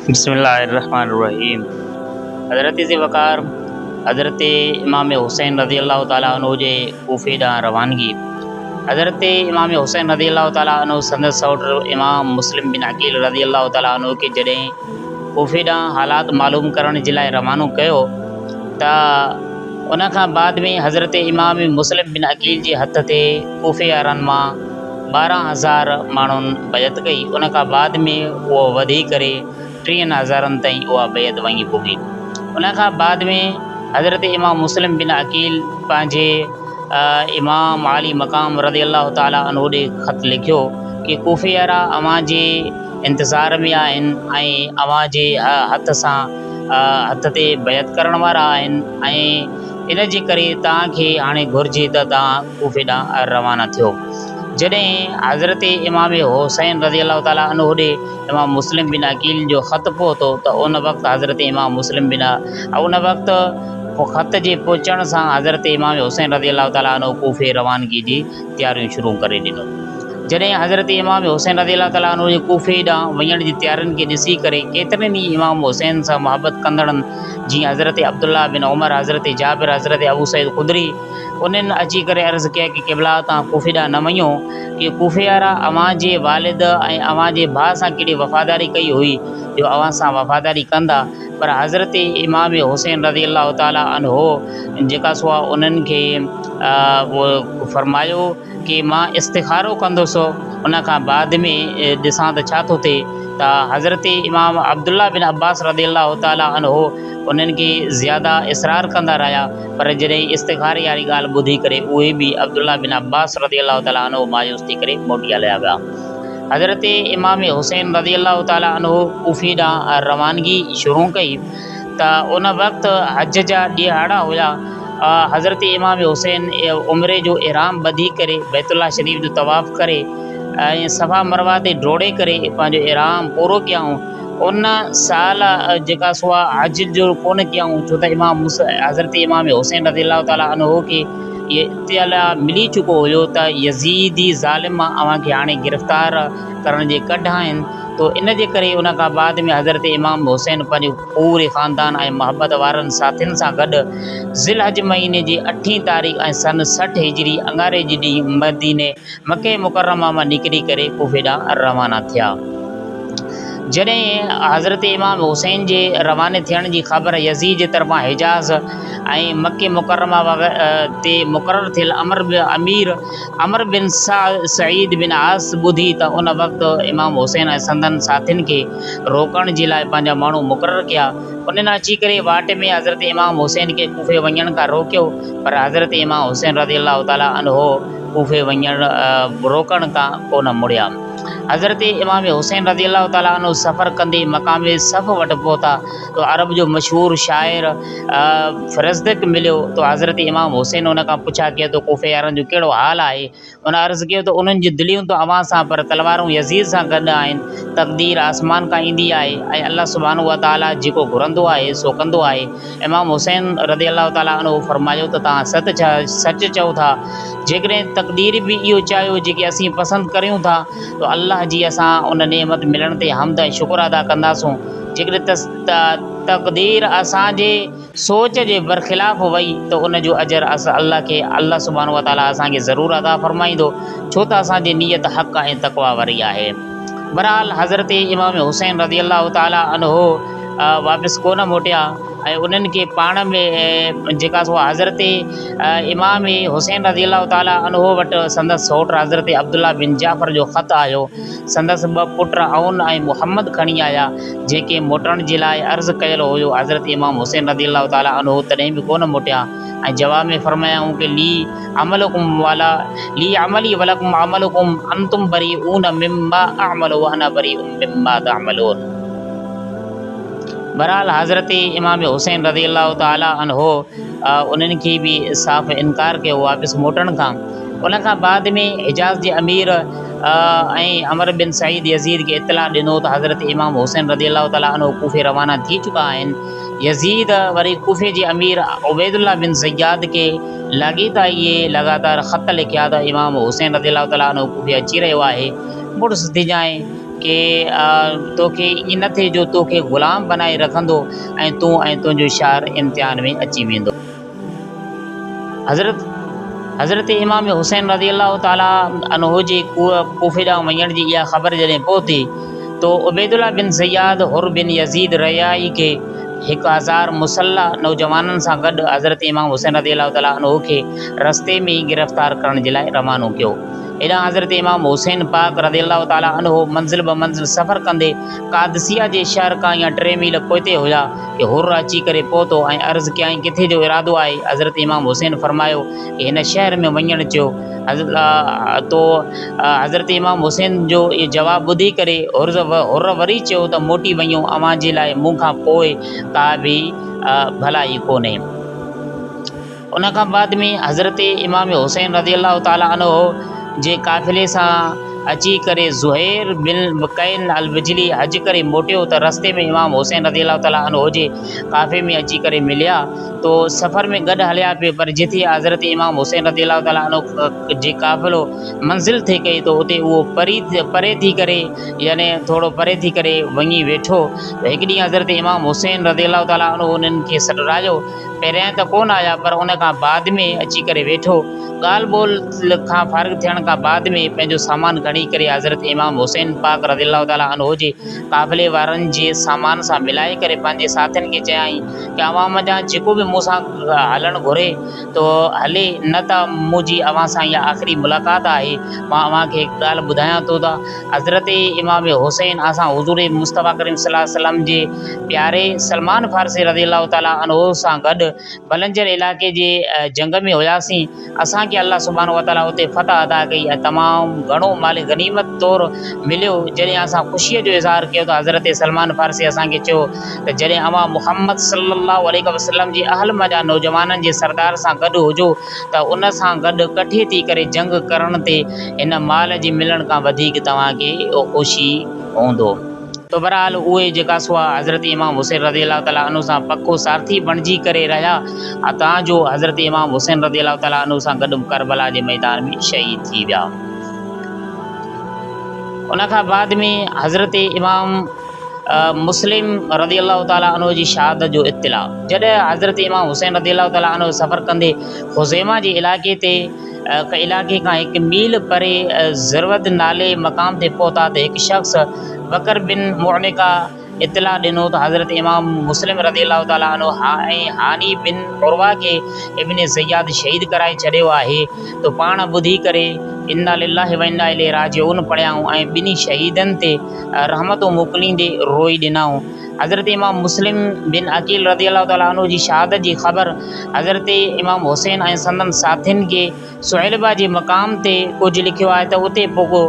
بسم الله الرحمن الرحيم حضرت ذي وقار حضرت امام حسين رضي الله تعالٰي عنه جي ڪوفي ڏانهن روانگي حضرت امام حسين رضي الله تعالٰي عنه سندس سئوٽ امام مسلم بن عقيل رضي الله تعالٰي عنه کي جڏهن ڪوفي ڏانهن حالات معلوم ڪرڻ جي لاء روانو ڪيو ته ان کان بعد ۾ حضرت امام مسلم بن عقيل جي هٿ تي ڪوفي وارن مان 12,000 ماڻهن بيعت ڪئي. ان کان بعد ۾ اهو وڌي ڪري ٽيهن هزارن تائين اها بيعت وڃي پڳي. ان کان بعد ۾ حضرت امام مسلم بن عقيل پنهنجي امام عالي مقام رضي الله تعالٰي عنه ڏي خط لکيو ڪي ڪوفي وارا اوهان جي انتظار ۾ آهن ۽ اوهان جي هٿ سان هٿ تي بيعت ڪرڻ وارا آهن ۽ ان جي ڪري توهان کي هاڻي گهرجي ته توهان ڪوفي ڏانهن روانا ٿيو. جڏهن حضرت امام حسين رضي الله تعالٰي عنه ڏي امام مسلم بن عقيل جو خط پهتو ته ان وقت حضرت امام مسلم بن ان وقت خط جي پهچڻ سان حضرت امام حسين رضي الله تعالٰي عنه ڪوفي روانگي جي تياريون شروع ڪري ڏنو. جڏهن حضرت امام حسين رضي الله تعالٰي عنه جي ڪوفي ڏانهن وڃڻ جي تيارين کي ڏسي ڪري ڪيترن ئي امام حسين سان محبت ڪندڙن جيئن حضرت عبدالله بن عمر، حضرت جابر، حضرت ابو سعيد خدري انهن اچي ڪري عرض ڪيا ڪي قبلا توهان ڪوفي ڏانهن نه وڃو ڪي ڪوفي وارا اوهان جي والد ۽ اوهان جي ڀاء سان ڪهڙي وفاداري ڪئي هئي جو اوهان سان وفاداري ڪندا پر حضرت امام حسين رضي الله تعالٰي عنه جيڪا سو انهن کي فرمايو ڪي مان استخارو ڪندس ان کان بعد ۾ ڏسان ته ڇا ٿو ٿئي ته حضرت امام عبدالله بن عباس رضي الله تعالٰي عنه انهن کي زياده اصرار ڪندا رهيا پر جڏهن استخاري واري ڳالهه ٻڌي ڪري اهي به عبدالله بن عباس رضي الله تعالٰي عنه مايوس ٿي ڪري موٽي هليا ويا. حضرت امام حسين رضي الله تعالٰي عنه ڪوفي ڏانهن روانگي شروع ڪئي ته ان وقت حج جا ڏهاڙا هيا. حضرت امام حسين عمري جو احرام ٻڌي ڪري بيت الله شريف جو طواف ڪري ۽ صفا مروه تي ڊوڙي ڪري پنهنجو احرام پورو ڪيائون. ان سال جيڪا سو حج جو ڪونه ڪيائون ڇو ته امام حضرت امام حسين رضي الله تعالٰي عنه کي اهي اطلاع ملي چڪو هيو ته يزيدي ظالم اوهان کي هاڻي گرفتار ڪرڻ جي ڪڍ آهن تو ان جي ڪري ان کان بعد ۾ حضرت امام حسين پنهنجي پوري خاندان ۽ محبت وارن ساٿين سان گڏ ذوالحج مهيني جي اٺين تاريخ ۽ سن 60 هجري اڱاري جي ڏينهن مديني مڪه مڪرمه مان نڪري ڪري ڪوفي ڏانهن روانا ٿيا. جڏهن حضرت امام حسين جي رواني ٿيڻ جي خبر يزيد جي طرفان حجاز ۽ مڪه مڪرمه تي مقرر ٿيل امير عمرو بن سعيد بن عاص ٻڌي ته ان وقت امام حسين ۽ سندن ساٿين کي روڪڻ جي لاء پنهنجا ماڻهو مقرر ڪيا. انهن اچي ڪري واٽ ۾ حضرت امام حسين کي ڪوفي وڃڻ کان روڪيو پر حضرت امام حسين رضي الله تعالٰي عنه ڪوفي وڃڻ روڪڻ کان ڪونه مڙيا. حضرت امام حسين رضي الله تعالٰي عنه سفر ڪندي مقام صف وٽ پهتا ته عرب جو مشهور شاعر فرزدق مليو ته حضرت امام حسين ان کان پڇا ڪئي ته ڪوفي وارن جو ڪهڙو حال آهي؟ ان عرض ڪيو ته انهن جون دليون ته اوهان سان پر تلوارون يزيد سان گڏ آهن. تقدير آسمان کان ايندي آهي ۽ الله سبحانه وتعاليٰ جيڪو گهرندو آهي سو ڪندو آهي. امام حسين رضي الله تعاليٰ عنه فرمايو ته توهان سچ چئو ٿا. جيڪڏهن تقدير به اهو چاهيو جيڪي اسين پسند ڪريون ٿا ته الله جي اسان ان نعمت ملڻ تي حمد ۽ شڪر ادا ڪنداسون. جيڪڏهن تقدير اسان جي سوچ جي برخلاف وئي ته ان جو اجر الله کي الله سبحانه وتعاليٰ اسان کي ضرور عطا فرمائيندو ڇو ته اسان جي نيت حق ۽ تقويٰ واري آهي. بهرحال حضرت امام حسين رضي الله تعاليٰ عنه واپس ڪونه موٽيا ۽ انهن کي پاڻ ۾ جيڪا سو حضرت امام حسين رضي الله تعاليٰ عنه وٽ سندس سئوٽ حضرت عبدالله بن جعفر جو خط آيو. سندس ٻه پٽ عون ۽ محمد کڻي آيا، جيڪي موٽڻ جي لاء عرض ڪيل هيو، حضرت امام حسين رضي الله تعالٰي عنه تڏهن به ڪونه موٽيا ۽ جواب ۾ فرمايائون ڪه لي عملڪم ولا لي عملي ولڪم عملڪم انتم بريئون مما اعمل وانا بريء مما تعملون. بهرحال حضرت امام حسين رضي الله تعالٰي عنه انهن کي به صاف انڪار ڪيو واپس موٽڻ کان. ان کان بعد ۾ حجاز جي امير ۽ عمرو بن سعيد يزيد کي اطلاع ڏنو ته حضرت امام حسين رضي الله تعالٰي عنه ڪوفي روانا ٿي چڪا آهن. يزيد وري ڪوفي جي امير عبيدالله بن زياد کي لاڳيتا اهي لڳاتار خط لکيا ته امام حسين رضي الله تعالٰي عنه ڪوفي اچي رهيو آهي، مڙس ٿجانء. ڪي توکي ائين نه ٿئي جو توکي غلام بنائي رکندو ۽ تون ۽ تنهنجو شهر امتحان ۾ اچي ويندو. حضرت حضرت امام حسين رضي الله تعالٰي عنه جي ڪوفي ڏانهن وڃڻ جي اها خبر جڏهن پهتي تو عبيدالله بن زياد حر بن يزيد رياحي کي 1000 مسلح نوجوانن سان گڏ حضرت امام حسين رضي الله تعالٰي عنه کي رستي ۾ ئي گرفتار ڪرڻ جي لاء روانو ڪيو. هيڏانهن حضرت امام حسين پاڪ رضي الله تعالٰي عنه منزل بمنزل سفر ڪندي قادسيه جي شهر کان يا 3 ميل پوئتي هيا ڪي حر اچي ڪري پهتو ۽ عرض ڪيائين ڪٿي جو ارادو آهي؟ حضرت امام حسين فرمايو ڪي هن شهر ۾ وڃڻ چيو تو حضرت امام حسين جو اهو جواب ٻڌي ڪري حر وري چيو ته موٽي وڃو اوهان جي لاء مون کان پوء ڪا به ڀلائي ڪونهي. ان کان بعد ۾ حضرت امام حسين رضي الله تعالٰي عنه جي قافلي سان اچي ڪري زهير بن قين البجلي حج ڪري موٽيو ته رستي ۾ امام حسين رضي الله تعالٰي عنه جي قافلي ۾ اچي ڪري مليا تو سفر ۾ گڏ هليا پئي پر جتي حضرت امام حسين رضي الله تعالٰي عنه جي قافلو منزل ٿي ڪئي ته اتي اهو پري ٿي ڪري يعني ٿورو پري ٿي ڪري وڃي ويٺو ته هڪ ڏينهن حضرت امام حسين رضي الله تعالٰي عنه انهن کي سڏرايو پهريائين ته ڪونه آيا پر ان کان بعد ۾ اچي ڪري ويٺو. ڳالهه ٻولهه کان فارغ ٿيڻ کان بعد ۾ پنهنجو سامان کڻي ڪري حضرت امام حسين پاڪ رضي الله تعالٰي عنه جي قافلي وارن جي سامان سان ملائي ڪري پنهنجي ساٿين کي چيائين ته اوهان منجهان جيڪو به مون سان هلڻ گهري ته هلي نه ته منهنجي اوهان سان اها آخري ملاقات آهي. مان اوهان کي هڪ ڳالهه ٻڌايان ٿو ته حضرت امام حسين اسان حضور مصطفيٰ ڪريم صلي الله عليه وسلم جي پياري سلمان فارسي رضي الله تعالٰي عنه سان گڏ بلنجر علائقي جي جنگ ۾ هياسين، اسان کي الله سبحانه وتعالٰي اتي فتح عطا ڪئي ۽ تمام گهڻو مال غنيمت طور مليو، جڏهن اسان خوشيء جو اظهار ڪيو ته حضرت سلمان فارسي اسان کي چيو ته جڏهن اوهان محمد صلي الله عليه وسلم جي اهل منجهان نوجوانن جي سردار سان گڏ هجو ته ان سان گڏ ڪٺي ٿي ڪري جنگ ڪرڻ تي هن مال جي ملڻ کان وڌيڪ توهان کي خوشي هوندو. ته بهرحال اهي جيڪا سو حضرت امام حسين رضي الله تعالٰي عنه سان پڪو سارٿي بڻجي ڪري رهيا تان جو حضرت امام حسين رضي الله تعالٰي عنه سان گڏ ڪربلا جي ميدان ۾ شهيد ٿي ويا. ان کان بعد ۾ حضرت امام مسلم رضي الله تعالٰي عنه جي شهادت جو اطلاع جڏهن حضرت امام حسين رضي الله تعالٰي عنه سفر ڪندي خزيمه جي علائقي تي علائقي کان هڪ ميل پري ذرود نالي مقام تي پهتا ته هڪ شخص بڪر بن معنقه اطلاع ڏنو ته حضرت امام مسلم رضي الله تعالٰي عنه ۽ هاني بن عروه کي ابن زياد شهيد ڪرائي ڇڏيو آهي ته پاڻ ٻڌي ڪري انا لله وانا اليه راجعون پڙهيائون ۽ ٻنهي شهيدن تي رحمتون موڪليندي روئي ڏنائون. حضرت امام مسلم بن عقيل رضي الله تعالٰي عنه جي شهادت جي خبر حضرت امام حسين ۽ سندن ساٿين کي سعلبه جي مقام تي ڪجهه لکيو آهي ته اتي پڳو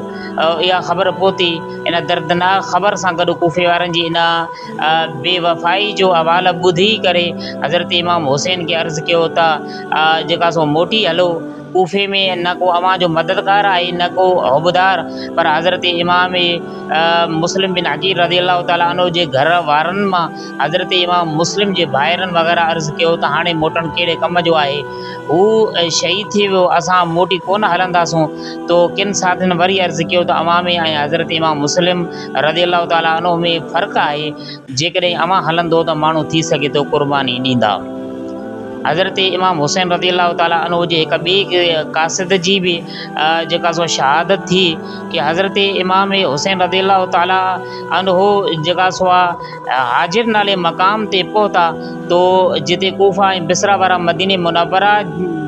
اها خبر پهتي. ان دردناڪ خبر سان گڏ ڪوفي وارن جي ان بي وفائي جو احوال ٻڌي ڪري حضرت امام حسين کي عرض ڪيو ته جيڪا سو موٽي هلو ڪوفي ۾ نه ڪو اوهان جو مددگار آهي نه ڪو حبدار پر حضرت امام مسلم بن عقيل رضي الله تعالٰي عنه جي گهر وارن مان حضرت امام مسلم جي ڀائرن وغيره عرض ڪيو ته هاڻي موٽڻ ڪهڙي ڪم جو آهي هو شهيد ٿي ويو اسان موٽي ڪونه هلنداسون تو ڪن ساٿين وري عرض ڪيو ته اوهان ۾ ۽ حضرت امام مسلم رضي الله تعالٰي عنه ۾ فرق آهي جيڪڏهن اوهان هلندو ته ماڻهو ٿي سگهي ٿو قرباني ڏيندا. حضرت امام حسين رضي الله تعالٰي عنه جي هڪ ٻئي قاصد جي به جيڪا سو شهادت ٿي ڪي حضرت امام حسين رضي الله تعالٰي عنه جيڪا سو حاجر نالي مقام تي پهتا تو جتي ڪوفه ۽ بصره وارا مديني منوره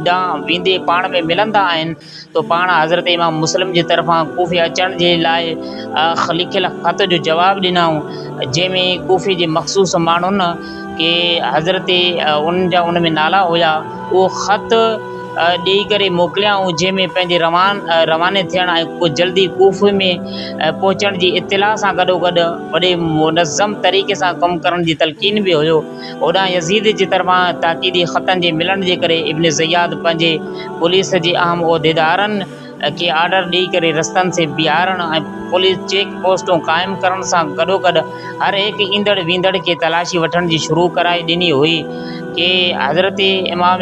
ڏانهن ويندي پاڻ ۾ ملندا آهن تو پاڻ حضرت امام مسلم جي طرفان ڪوفي اچڻ جي لاء لکيل خط جو جواب ڏنائون جنهن ۾ ڪوفي جي مخصوص ماڻهن ڪي حضرت انهن جا ان ۾ نالا هيا اهو خط ڏيئي ڪري موڪليائون جنهن ۾ پنهنجي رواني ٿيڻ ۽ جلدي ڪوفي ۾ پهچڻ جي اطلاع سان گڏوگڏ وڏي منظم طريقي سان ڪم ڪرڻ جي تلقين به هيو. هوڏانهن يزيد جي طرفان تاڪيدي خطن جي ملڻ جي ڪري ابن زياد پنهنجي پوليس جي اهم عهديدارن کي آرڊر ڏئي ڪري رستن سي بيهارڻ ۽ پوليس چيڪ پوسٽون قائم ڪرڻ سان گڏوگڏ هر هڪ ايندڙ ويندڙ کي تلاشي وٺڻ جي شروع ڪرائي ڏني هئي ڪي حضرت امام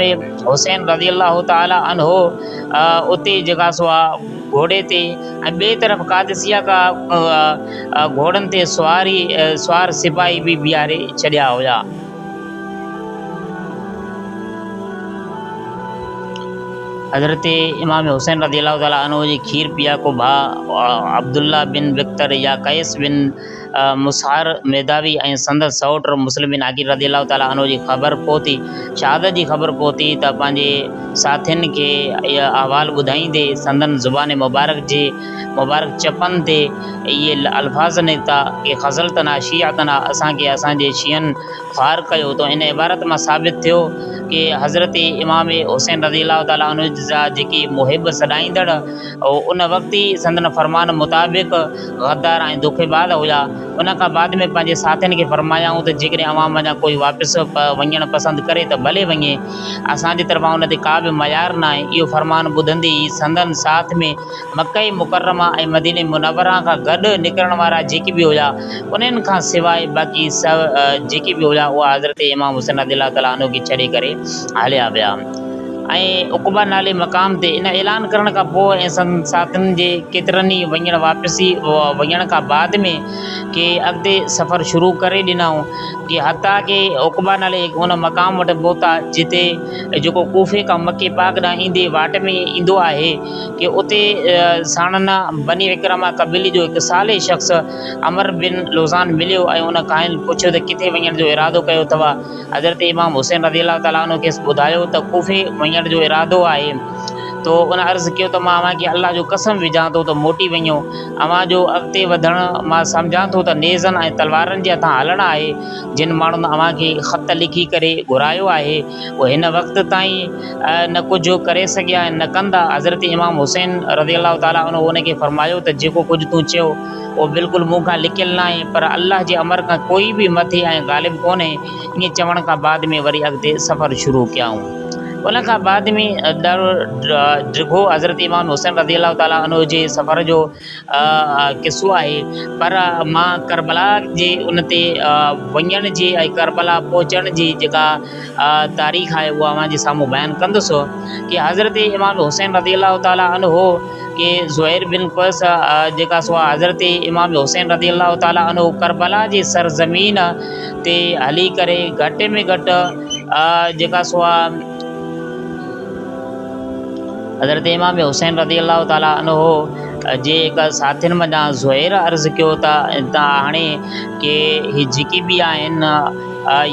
حسين رضي الله تعالٰي عنه اتي جيڪا سو آ گهوڙي تي ۽ ٻئي طرف قادسيه کا گهوڙن تي سواري سوار سپاهي به بيهاري ڇڏيا هيا. حضرت امام حسين رضي الله تعالٰي عنه جي کير پياڪو ڀاء عبدالله بن بڪتر يا قيس بن مسعر ميداوي ۽ سندس سئوٽ مسلم بن عقيل رضي الله تعالٰي عنه جي خبر پهتي، شهادت جي خبر پهتي ته پنهنجي ساٿين کي اهو احوال ٻڌائيندي سندن زبان مبارڪ جي مبارڪ چپن تي اهي الفاظ نڪتا ڪي خذلتنا شيعتنا اسان کي اسان جي شيعن خوار ڪيو ته ان عبارت مان ثابت ٿيو ڪي حضرت امام حسين رضي الله تعالٰي عنه جا جيڪي محب سڏائيندڙ ان وقت ئي سندن فرمان مطابق غدار ۽ دوکيباز هيا. ان کان بعد ۾ پنهنجي ساٿين کي فرمايائون ته جيڪڏهن اوهان منجهان ڪوئي واپس وڃڻ پسند ڪري ته ڀلي وڃي، اسان جي طرفان ان تي ڪا به ميار ناهي. اهو فرمان ٻڌندي ئي سندن ساٿ ۾ مڪه مڪرمه ۽ مدينه منوره کان گڏ نڪرڻ وارا جيڪي به هيا، انهن کان سواء باقي جيڪي به هيا اها حضرت امام حسين رضي الله تعالٰي عنه کي ڇڏي ڪري هليا ويا. ۽ عقبه نالي مقام تي ان اعلان ڪرڻ کان پوء ۽ سندن ساٿين جي ڪيترن ئي وڃڻ واپسي وڃڻ کان بعد ۾ ڪي اڳتي سفر شروع ڪري ڏنائون ڪي حتيٰ ڪي عقبه نالي هڪ ان مقام وٽ پهتا جتي جيڪو ڪوفي کان مڪي پاڪ ڏانهن ايندي واٽ ۾ ايندو آهي ڪي اتي ساڻن بني عڪرمه قبيلي جو هڪ صالح شخص عمرو بن لوذان مليو ۽ ان کانئن پڇيو ته ڪٿي وڃڻ جو ارادو ڪيو اٿو؟ حضرت امام حسين رضي الله تعالٰي عنه کيس ٻڌايو ته ڪوفي وڃڻ جو ارادو آهي تو ان عرض ڪيو ته مان اوهان کي الله جو قسم وجهان ٿو ته موٽي وڃو اوهان جو اڳتي وڌڻ مان سمجهان ٿو ته نيزن ۽ تلوارن جي هٿان هلڻ آهي جن ماڻهن اوهان کي خط لکي ڪري گهرايو آهي اهي هن وقت تائين نه ڪجهه ڪري سگهيا آهن نه ڪندا حضرت امام حسين رضي الله تعالٰي عنه ان کي فرمايو ته جيڪو ڪجهه تون چيو اهو بلڪل مون کان لڪيل ناهي، پر الله جي امر کان ڪوئي به مٿي ۽ غالب ڪونهي. ائين چوڻ کان بعد ۾ وري اڳتي سفر شروع ڪيائون. ان کان بعد ۾ ڏاڍو ڊگهو حضرت امام حسين رضي الله تعالٰي عنه جي سفر جو قصو آهي، پر مان ڪربلا جي ان تي وڃڻ جي ۽ ڪربلا پهچڻ جي جيڪا تاريخ آهي اها اوهان جي سامهون بيان ڪندس ڪي حضرت امام حسين رضي الله تعالٰي عنه ڪي زهير بن قيس جيڪا سو حضرت امام حسين رضي الله تعالٰي عنه ڪربلا جي سرزمين تي هلي ڪري گهٽ ۾ گهٽ جيڪا سو حضرت امام حسين رضي الله تعالٰي عنه جي هڪ ساٿين منجهان زهير عرض ڪيو ته هاڻي ڪي هي جيڪي به آهن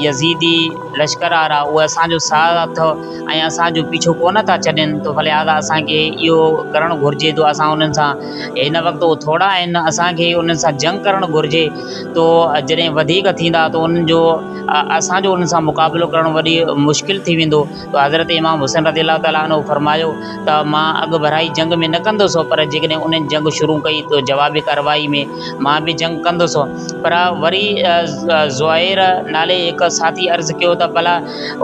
يزيدي لشڪر وارا اهي اسان جو ساٿ ۽ اسان جو پيڇو ڪونه ٿا ڇڏين ته فلهذا اسان کي اهو ڪرڻ گهرجي ته اسان انهن سان هن وقت اهي ٿورا آهن اسان کي انهن سان جنگ ڪرڻ گهرجي تو جڏهن وڌيڪ ٿيندا ته انهن جو اسان جو انهن سان مقابلو ڪرڻ وڏي مشڪل ٿي ويندو ته حضرت امام حسين رضي الله تعالٰي عنه فرمايو ته مان اڳڀرائي جنگ ۾ نه ڪندس پر جيڪڏهن انهن جنگ شروع ڪئي ته جوابي ڪارروائي ۾ مان به جنگ ڪندس پر وري زهير نالي هڪ ساٿي عرض ڪيو ته ڀلا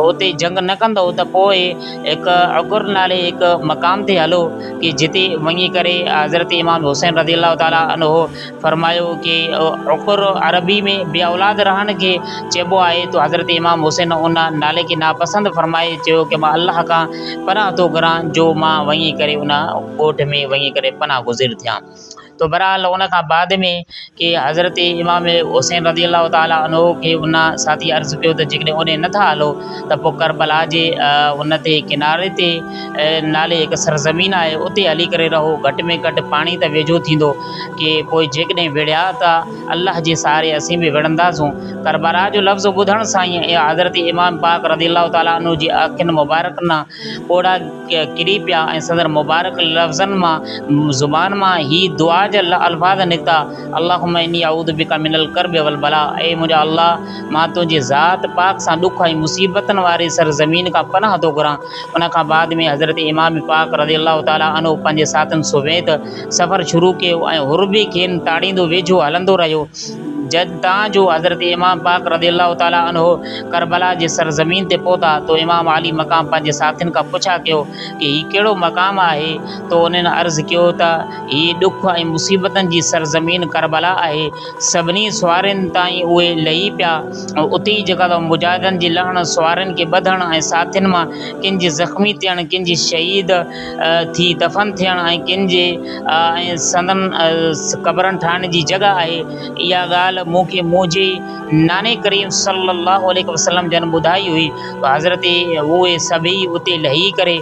اتي جنگ نه ڪندؤ ته پوء هڪ عقر نالي هڪ مقام تي هلو ڪي جتي وڃي ڪري حضرت امام حسين رضي الله تعالٰي عنه فرمايو ڪي عقر عربي ۾ بي اولاد رهڻ کي چئبو آهي ته حضرت امام حسين ان نالي کي ناپسند فرمائي چيو ڪي مان الله کان پناهه ٿو گهران جو مان وڃي ڪري ان ڳوٺ ۾ وڃي ڪري پناهه گزير ٿيان. تو بهرحال ان کان بعد ۾ ڪي حضرت امام حسين رضي الله تعالٰي عنه کي ان ساٿي عرض ڪيو ته جيڪڏهن اوڏي نه ٿا هلو ته پوء ڪربلا جي ان تي ڪناري تي نالي هڪ سرزمين آهي اتي هلي ڪري رهو گهٽ ۾ گهٽ پاڻي ته ويجهو ٿيندو ڪي پوء جيڪڏهن وڙهيا ته الله جي سهاري اسين به وڙهنداسون ڪربلا جو لفظ ٻڌڻ سان ئي حضرت امام پاڪ رضي الله تعالٰي عنه جي اکين مبارڪ مان ڳوڙها ڪري پيا ۽ سندن مبارڪ لفظن مان، زبان مان، هي دعا جا الفاظ نڪتا، اللهم اني اعوذ بک من الڪرب والبلاء اي منهنجا الله! مان تنهنجي ذات پاڪ سان ڏک ۽ مصيبتن واري سرزمين کان پناهه ٿو گهران. ان کان بعد ۾ حضرت امام پاڪ رضي الله تعالٰي عنه پنهنجي ساٿين سميت سفر شروع ڪيو ۽ حر به کين تاڙيندو ويجهو هلندو رهيو. جتان جو حضرت امام پاڪ رضي الله تعالٰي عنه ڪربلا جي سرزمين تي پهتا تو امام عالي مقام پنهنجي ساٿين کان پڇا ڪيو ڪي هي ڪهڙو مقام آهي تو انهن عرض ڪيو ته هي ڏک ۽ مصيبتن جي سرزمين ڪربلا آهي. سڀني سوارين تائين اهي لهي پيا ۽ اتي ئي جيڪا مجاهدن جي لهڻ، سوارين کي ٻڌڻ ۽ ساٿين مان ڪن جي زخمي ٿيڻ، ڪن جي شهيد ٿي دفن ٿيڻ ۽ ڪن جي ۽ سندن قبرن ٺاهڻ جي جڳهه آهي. اها ڳالهه مون کي منهنجي ناني ڪريم صلّي اللّٰه عليه وسلّم جن ٻڌائي هئي ته حضرت اهي سڀئي اتي لهي ڪري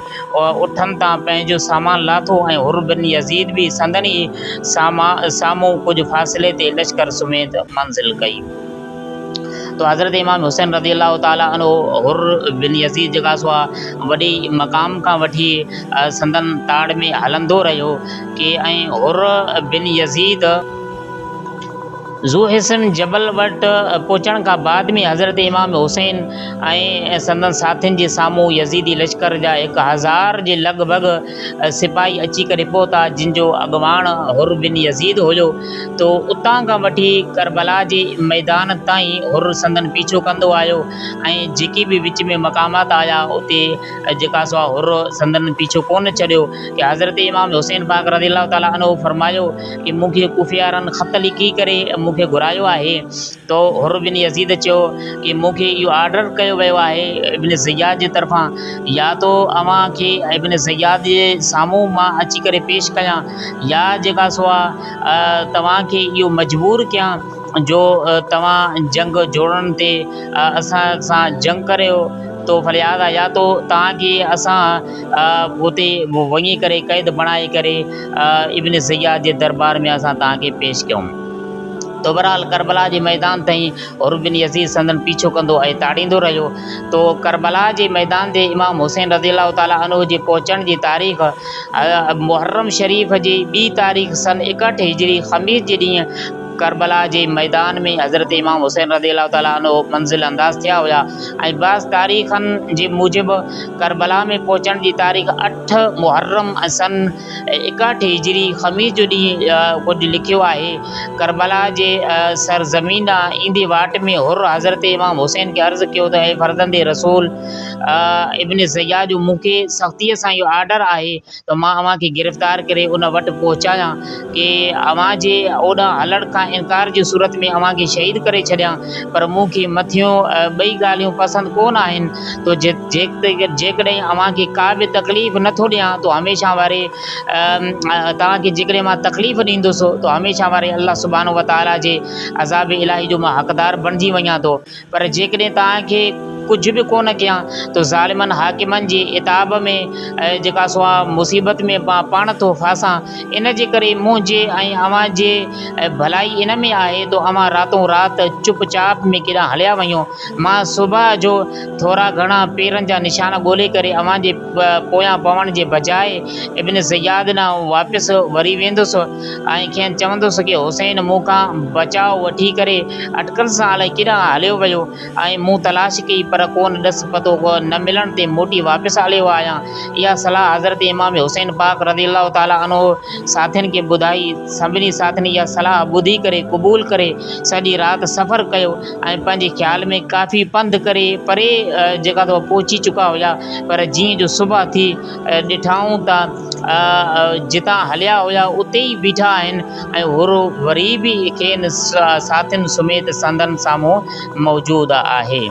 اٺن تان پنهنجو سامان لاٿو ۽ حر بن يزيد به سندن ئي سامهون ڪجهه فاصلي تي لشڪر سميت منزل ڪئي. تو حضرت امام حسين رضي الله تعالٰي عنه حر بن يزيد جيڪا سو وڏي مقام کان وٺي سندن تاڙ ۾ هلندو رهيو ڪي ۽ حر بن يزيد ذوحصن جبل وٽ پهچڻ کان بعد ۾ حضرت امام حسين ۽ سندن ساٿين جي سامهون يزيدي لشڪر جا 1000 جي لڳ ڀڳ سپاهي اچي ڪري پهتا جن جو اڳواڻ حر بن يزيد هيو تو اتان کان وٺي ڪربلا جي ميدان تائين حر سندن پيڇو ڪندو آيو ۽ جيڪي به وچ ۾ مقامات آيا اتي جيڪا سو حر سندن پيڇو ڪونه ڇڏيو ڪي حضرت امام حسين پاڪ رضي الله تعالٰي عنه فرمايو ڪي مون کي ڪوفي وارن خط لکي ڪري مون کي گهرايو آهي تو حر بن يزيد چيو ڪي مون کي اهو آرڊر ڪيو ويو آهي ابن زياد جي طرفان يا تو اوهان کي ابن زياد جي سامهون مان اچي ڪري پيش ڪيان يا جيڪا سو آ توهان کي اهو مجبور ڪيان جو توهان جنگ جوڙڻ تي اسان سان جنگ ڪريو تو فلهذا يا تو توهان کي اسان اتي وڃي ڪري قيد بڻائي ڪري ابن زياد جي دربار ۾ اسان توهان کي پيش ڪيون. تو بهرحال ڪربلا جي ميدان تائين حر بن يزيد سندن پيڇو ڪندو ۽ تاڙيندو رهيو. تو ڪربلا جي ميدان تي امام حسين رضي الله تعالٰي عنه جي پهچڻ جي تاريخ محرم شريف جي ٻي تاريخ سن 61 هجري خميس جي ڏينهن ڪربلا جي ميدان ۾ حضرت امام حسين رضي الله تعالٰي عنه منزل انداز ٿيا هيا ۽ بعض تاريخن جي موجب ڪربلا ۾ پهچڻ جي تاريخ اٺ محرم سن 61 هجري خميس جو ڏينهن ڪجهه لکيو آهي. ڪربلا جي سرزمين ڏانهن ايندي واٽ ۾ حر حضرت امام حسين کي عرض ڪيو ته اي فرزند رسول ابن زياد جو مون کي سختيء سان اهو آرڊر آهي ته مان اوهان کي گرفتار ڪري ان وٽ پهچايان ڪي اوهان جي اوڏانهن هلڻ کان انڪار جي صورت ۾ اوهان کي شهيد ڪري ڇڏيان پر مون کي مٿيون ٻئي ڳالهيون پسند ڪو نه آهن تو جيڪڏهن اوهان کي ڪا به تڪليف نه ٿو ڏيان تو هميشه واري توهان کي جيڪڏهن مان تڪليف ڏيندس تو هميشه واري الله سبحانه وتعاليٰ جي عذاب الاهي جو مان حقدار بڻجي وڃان ٿو پر جيڪڏهن توهان کي ڪجهه به ڪونه ڪيان ته ظالمن حاڪمن جي عتاب ۾ جيڪا سو آ مصيبت ۾ مان پاڻ ٿو ڦاسان، ان جي ڪري منهنجي ۽ اوهان جي ڀلائي ان ۾ آهي ته اوهان راتون رات چپ چاپ ۾ ڪيڏانهن هليا وڃو، مان صبح جو ٿورا گهڻا پيرن جا نشان ڳولي ڪري اوهان جي پويان پوڻ جي بجاء ابن زياد ڏانهن واپس وري ويندس ۽ کين چوندس ڪي حسين مون کان بچاء وٺي ڪري اٽڪل سان الائي ڪيڏانهن هليو ويو ۽ مون تلاش ڪئي پر ڪونه ڏس پتو نه ملڻ تي موٽي واپس هليو آهيان. اها صلاح حضرت امام حسين پاڪ رضي الله تعالٰي عنه ساٿين کي ٻڌائي. سڀني ساٿين اها صلاح ٻڌي ڪري قبول ڪري سڄي رات سفر ڪيو ۽ پنهنجي خيال ۾ ڪافي پنڌ ڪري پري جيڪا ته پهچي چڪا هيا پر جيئن جو صبح ٿي ڏٺائون ته جتان هليا هيا اتي ئي بيٺا آهن ۽ حر وري به کين ساٿين سميت سندن سامهون موجود آهي.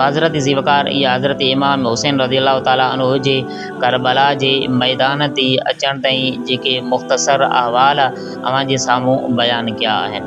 حضرت ذي وقار اها حضرت امام حسين رضي الله تعالٰي عنه جي ڪربلا جي ميدان تي اچڻ تائين جيڪي مختصر احوال اوهان جي سامهون بيان ڪيا آهن.